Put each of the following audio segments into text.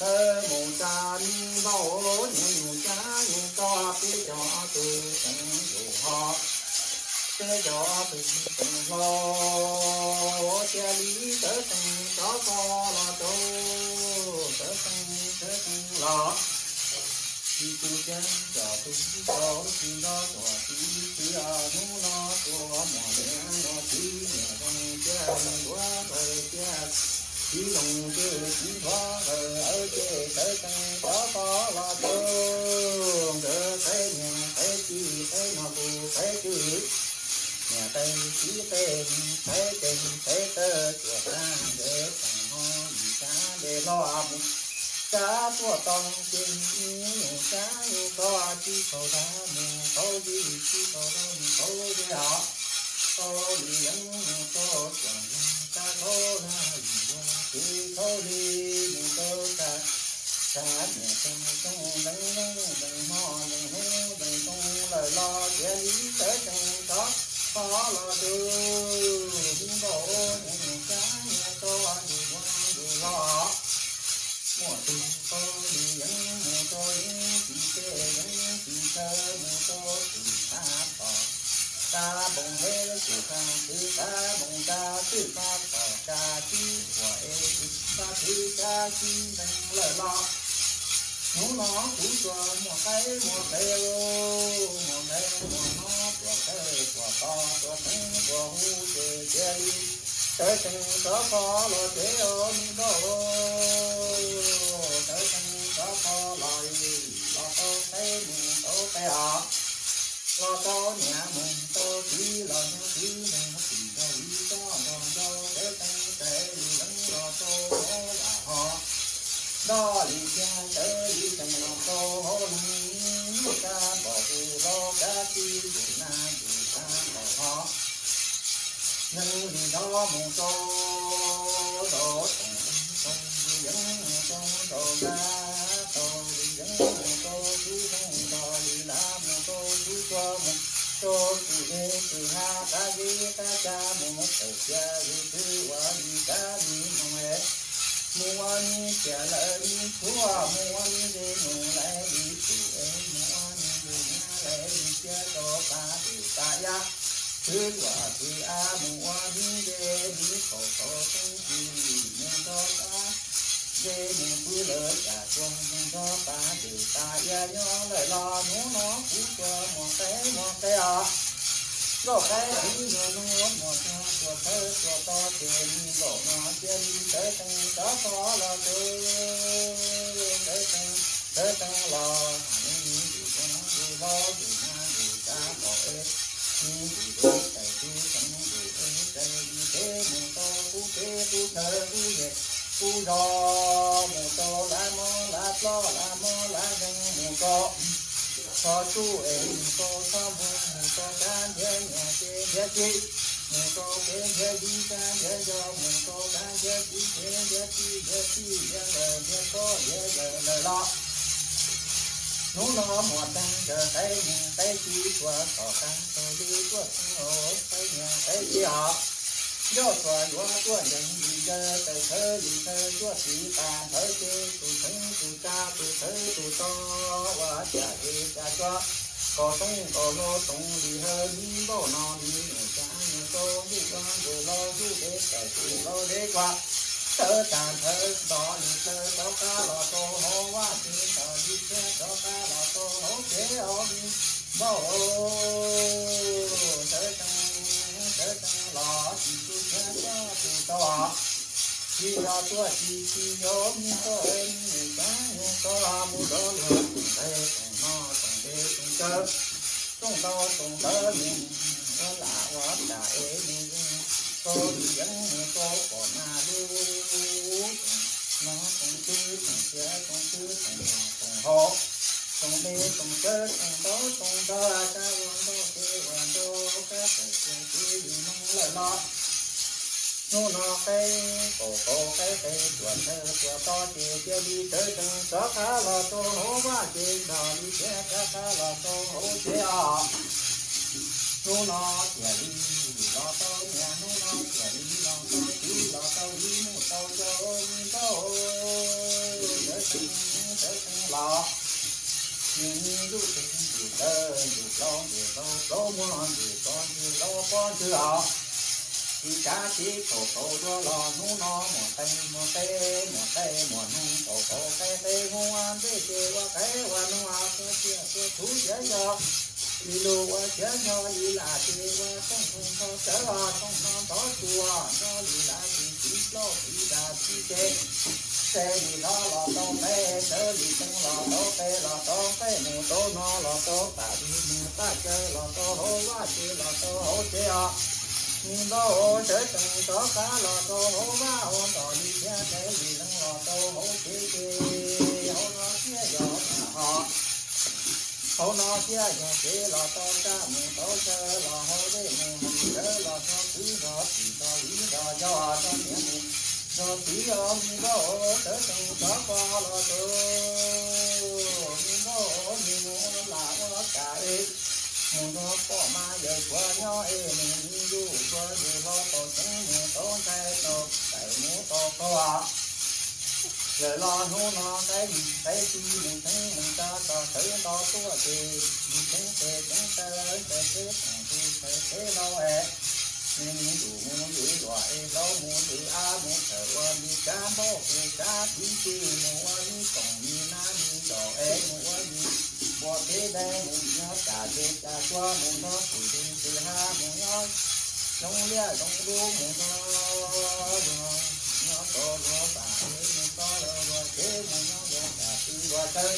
Thawj mus tsa mi npauj, nyuam nyuj cab nyuj tso, peb cov tus tseem yus ho, peb cov tus tseem hlo, cia li sawv tsees rov qab los rau, sawv tsees, sawv tsees los. Tsis tu cab cov tus tau tsis nco tuaj tsis txiv, hnub no tuaj muaj niam no txiv niam zoo cia ntuav nqaws cia, txiv zoo cia txiv ntuav nqaws, ces sawv tsees rov qab los rau nkawd qab niam qab txiv, qab no tus qab txiv, niam qab txiv qab, qab tsev qab taw, tuaj tag nkawd tseem ho yim tsa nte hlo mus, tsa tuaj tau ces yus tsa yus tso, tsis txhaum dag mus tau yim, tsis txhaum dag mus tau ze os. Tau li yeeb mus rau kuam tsa tau dag yim, tsis txhaum li mus rau tsa, tsa niam tsa xyoo ntees ntees ntees hmo ntees hnub ntees xyoo lawm los cia li sawv tsees rov qab los rau, hnub npauj nyuam nyuj cab nyuj tso, yus ua yus los. Muaj tus tau li yeeb mus rau yeeb tsis pej, yeeb tsis chaw mus rau tsis tag tom, tsa npoo ntev tsis tag twb tsa npoo tsa twb tsa tom tsa tib uas es tsis tsa twb tsa tsis ntees lawm los. Hnub no kuv tsuas muaj qaib muaj qe, muaj nqaij muaj hnob, tuaj tawg tuaj to, tuaj teev tuaj hu ces cia li sawv tsees rov qab los tsev os me npauj, sawv tsees rov qab los, los tau qaib mus tau qe os, los tau niam mus tau txiv, los nyob txiv mus tsis nrog li txoj nrog ncauj, sawv tsees txais li leev los tau hauv vaj hauv nroj li thiab sawv li tsees los tau hauv leej, sab npaum tus los kav tij tus na tus sab npaum hov. Neeg li nrov mus rau, rau toom, toom li yeeb mus rau, rau nrab, rau li yeeb mus rau tub zooj, rau li lav mus rau tub tsua, mus rau txwm dej txwm hav, qab zeb qab tsa, mus tawm cia li twb ua li kav li moos es, mus ua li cia lawm li tshuaj, mus ua li ze mus laiv li tsum es, mus ua li ze nyab laiv li cia rau pas dej pas yav, twb ua twb av, mus ua li ze li khaum khaum toob tsis mus nrog pas, ze mus pw lawm cas tsuas mus nrog pas dej pas yav nyob lawm los hnub no kuv tsuas muaj qaib muaj qe os. Nkauj qaib txiv nrog nus muaj tsuag tsuag tawv tsuag to ces li nkaum no cia li sawv tsees rov qab los rau, sawv tsees, sawv tsees los, nws nws ntus zoo ntus hlau ntus nag ntus tsav nkaus es, nws ntus zoo tais tub zoo ntus es, tais li teb mus rau qub teb qub chaw qub zej qub zos, mus rau lav mob lav ploj lav mob lav zeeg, mus rau txhos tsuj es, mus rau txhos npoo, mus rau kab ntiav niam ces ntiav txiv, mus rau kev ntiav yij kab ntiav nco, mus rau kab ntiav txiv kev ntiav tij ntiav txij ntiav nkawm ntiav txob ntiav yawm lawm los. Hnub no muaj tag nrho qaib niam qaib txiv tuaj tom tag nrho li tuaj txog qaib niam qaib txiv os. Ncauj tsuas yuav tuaj ncees li ncawg, tawm thawv li thawv tuaj tiv tas nthawv ces tus txheeb tus tsa tus thawv tus to ua cas ces cas tsuas kaus toob kaus hlau toov li hawv li npauj no li mus tsa mus rau ntuj ua ntuj hlau ntuj deb tawm tus hlau deb kua. Thawv tas nthawv nto li plaws rov qab los rau hauv vaj tsev, nto li thiab rov qab los rau hauv tsev os me npauj. Sawv tsees, sawv tsees los tsis tu thiab coj tus tau os. Tsis yog tuaj tsis tsis yog me npauj es me nyuam tsav nyuam tso mus rau luag toom nqaij toom no toom dej toom cawv, toom ntau toom ntawv mus ua lam ua tam es mus zoo rau li yeeb mus rau pom nas lub toom no toom twg toom tiav toom twg toom no toom hauv, toom dej toom cawv toom ntau toom ntawv, kab ua ntau kev ua ntau kab tawm kiag kev yus noog lawm los. Hnub no qaib qaum qaib qe tuaj tawg tuaj to ces cia li sawv tsees rov qab los rau hauv vaj ces nto li thiab rov qab los rau hauv tsev os. Hnub no cia li los tau niam, hnub no cia li los tau txiv, los tau li mus tau rau li npauj. Sawv Sawv tsees los, nws me ntsuj tes ntsuj taw ntsuj plaub ntsuj rau plaub muag ntsuj txo ntsuj rau pob ntsuj os. Tsis kav tsis txhaum tau dua los hnub no muam qe muam qe muam qe muam noog tau tau qe qe hnub ua ntej ces ua qe ua noog ua tuaj tsiaj tuaj txhuv tiav yog li lus ua tiav nrog li lam ces ua tooj tooj nrog sawv los tooj no ntxov tsuas nrog li lam ces txiv plaub txiv das txiv ces Ces li no los tau qe, sawv li tsees los tau qe, los tau qe mus tau no los tau pam li mus paj caw los tau hauv vaj ces los tau hauv tsev os. Me npauj sawv tsees rov qab los tau hauv vaj ua ntom li thiab qe li lees los tau hauv tsev ces hauv no thiaj yog pam ho. Hauv no thiaj yog tsev los tau tsa mus tau chaw los hauv dej mus hauv sawv los tau kwv nrog txiv nrog viv nrog yog nrog niam mus nrog txiv os. Me npauj sawv tsees rov qab los tau, me npauj mus ua lam ua kam es mus nrog poj mas yawg tsuav nyob es mus ib ntuj tsuav yus hlo tau tseeb mus tau ntxhais tau txais mus tau qaug. Lawm los hnub no qaib qaib tsis mus tseeb mus tsa txog sawv nto tuaj ces mus tseeb tes tseeb taw tes teb tseem tus tes teb hlau es nws mus ntuj mus lwm luam es hlau mus lwm av mus txhawm ua nws kav npauj tus kav txiv tsis mus ua nws toom nws nab nws ntaum es mus ua nws npua teb dai mus nyob cas ces cas tsuag mus nrog txim tus tsis ha mus nyob zoo liaj zoo lub mus nrog luag nyob rau luag vam es mus txog luag luag tsev mus nyob luag vam tw luag chaw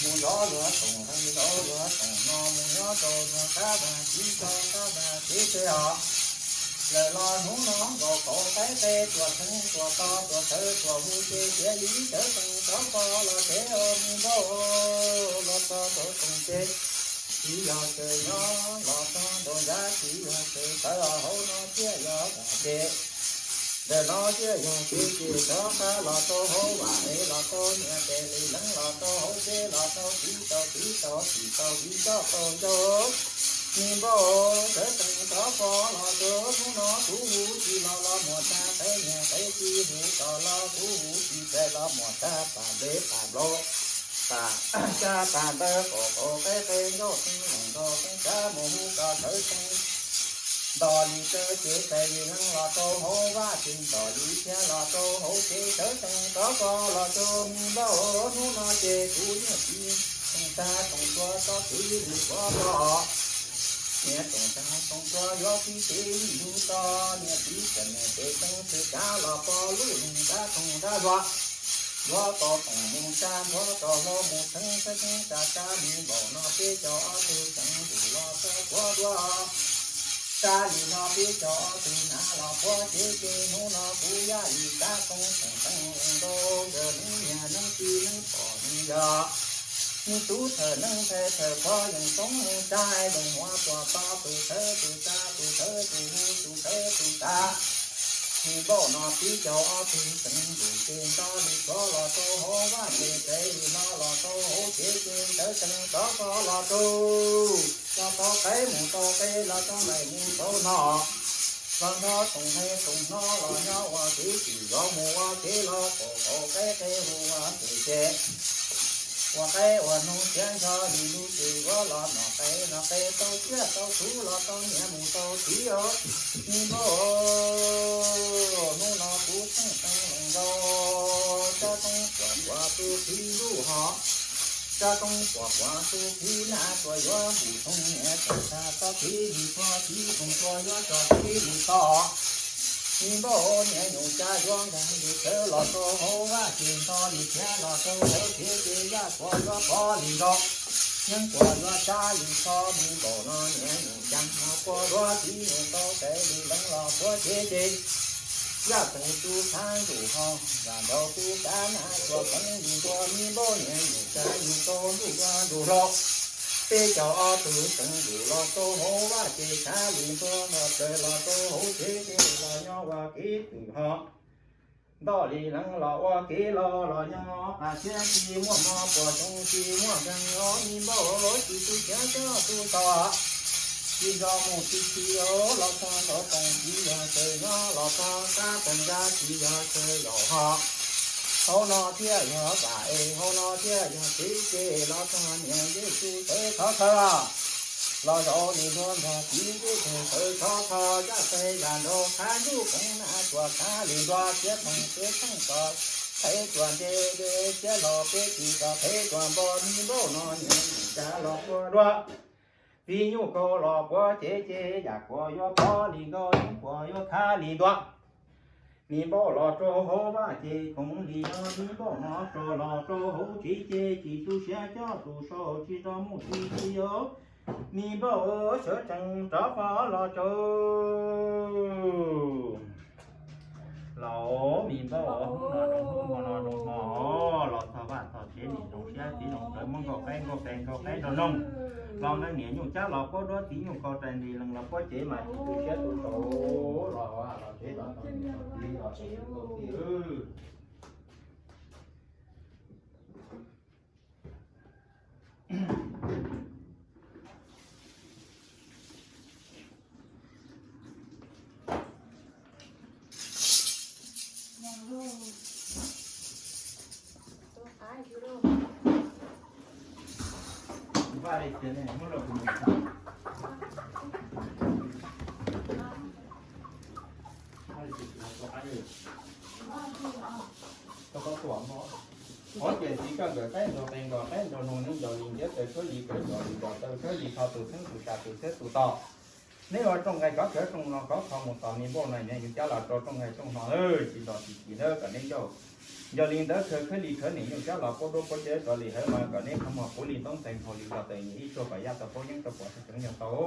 mus zov luag toom hais zov luag toom no mus nyob rau luag qab vas txiv rau qab vas tsev tsev os. Lawm los hnub no nkaus qaum qaib qe tuam theej tuam to tuam thawv tuam hu ces tiav li sawv tsees rov qab los tsev os me npauj los txog rau toom ces tsis yog chaw nyob los txog nraum nrab tsis yog chaw tawv hauv no thiaj yog vam ces ntawm no thiaj yog tsev ces rov qab los rau hauv vam es los rau niam tes li lees los rau hauv tsev los rau txiv tau txiv tau txim tau viv coj tau ncauj. Me npauj sawv tsees rov qab los rau hnub no kuv hu tsis los los muam tsa qe niam qe tsis hu kom los kuv hu tsis txais los muam tsa pam npe pam nplau pam tsa pam ntawv qaum qaum qe qe ncauj tsees lees nkaus tsees tsa mus hu kom sawv tsees nto li tawv ces txais li lees los rau hauv vaj ces nto li thiab los rau hauv ces sawv tsees rov qab los rau me npauj hnub no ces kuv niam txiv toom tag toom tsuag tso kwv mus tsuav tso niam toom tag toom tsuag yuav txiv tsev yim lub tso niam txiv txawm niam tsev tsees txwm kav los pog lub lub dab toom dab zuag yuav tau toom mus tsa ntxuav tau hlau mus txheeb txheeb txheeb tsa tsa me npauj no peb caug ob tug tsees ntuj los tau puav dua tsa li no peb caug ob tug hnav los puav cev ces hnub no kuv yaj li kab tooj tseem teev nkaus yawg neeb niag neeb txiv neeb pog neeb yawg neeb tub thawm neeb ntxhais thawm pog yeej toob mus tsa yeej ua tuam to tus thawv tus tsa tus thawv tus hu tus thawv tus tsa me npauj no peb caug ob tug tsees ntuj ces nto li tsuav los rau hauv vaj ces tsev li no los rau hauv cev ces sawv tsees rov qab los rau los tau qe mus tau qe los tau nqaij mus tau no los nrog toom hais toom hno los nyob ua kev tsim zov mus ua kev los qaum qaum qe qe hu ua tes ces ua qe ua noog thiab nrog li lub ces yuav los nom qe los qe tau tsiaj tau txhu los tau niam mus tau txiv os. Me npauj hnub no kuv tseem teev lees nkaus tsa toob puam puam tus txiv ntuj ho tsa toob puam puam tus txiv na tsuas yuav npum toog niam tseem tsa txoj kev li txoj kev toog tsuas yuav txoj kev li txoj me npauj niam nyuj tsa yuav nkaag li txawv los rau hauv vaj ces nto li thiab los rau hauv tsev ces yaj tsuas yuav pov li nkaus yeeb tsuas yuav tsa li txho me npauj no niam nyuj ncaag no puab luag txiv nyuj tau txais li lees los puab cev ces yaj txeem tu txhab ntuj ho yaj nraug tu kav na tsuas teev li ntua me npauj niam nyuj tsa nyuj tau ntuj ua ntuj hlau peb caug ob tug teev ntuj los rau hauv vaj ces txhab li ntua los txawm los rau hauv tsev ces los nyob ua kev twm ho nto li lees los ua kev los los nyob qas thiab tsis muaj mo puas xyoo tsis muaj nkeeg os me npauj tsis tu siav coj tu tau tsis nco mus tsis tsis los txog nraum toom tsis yog chaw nyob los txog sab teem ya tsis yog chaw zaum ho Hauv no thiaj yog vam es hauv no thiaj yog tsev ces los txog niam Yexus sawv thov thawj los zaum nim no nrog txiv ntsej teg sawv thov thawj zaj txhais yam nrog qhab ntuj koov na tuam qhab li ntua thiab pheej peb pheej txog qheb tuam nte de thiab los peb tsis txog qheb tuam npo mi npauj no niam cas los puas dua. Txiv nyuj kaus los puav cev ces yam kuas yuav pov li nkaus yeeb kuas yuav khab li ntua. Mi npauj los rau hauv vaj ces koov li no mi npauj no rau los rau hauv tsev ces tsis tu siab coj tus sau tsis nrog mus txiv txiv yau. Mi npauj sawv tsees rov qab los rau Laus, mi npauj hnub no zoo hnub hmo no zoo hmo, los txog vaj txog tsev nim zoo siab txiv zoo plawv muab nkauj qaib nkauj pes nkauj qaib nrog noog. Los nqee niam nyuj cab los puab duab txiv nyuj kaus rais nti lees los puab cev mas tsis tu siab tu sau los los tsev los tau niam tau txiv los tau txiv nkauj txiv. Ov ces txiv koj nkawm qaib nrog qe nrog qaib nrog noog neb nco li ntiav taw khaub lig kawm nco li nco taw khaub lig tho tus xeeb tus sa tus xeeb tus to. Neb ua rooj nqaij kov khawv rooj no kov kho mus tos mi npauj no nyias yus cab los rau rooj nqaij rooj no lawm tsis nto tsis tsis nawb kom neb ncauj. Nco li ntawd khawv khawb li khawv niam nyuj cab los puab duab puab ceb rov li hawv no kom neb qhov muag puv li ntoob tes nkaus li nto tes nyias ib tsuag kom yaj tau paub yeeb tau pom tseeb nyob tau.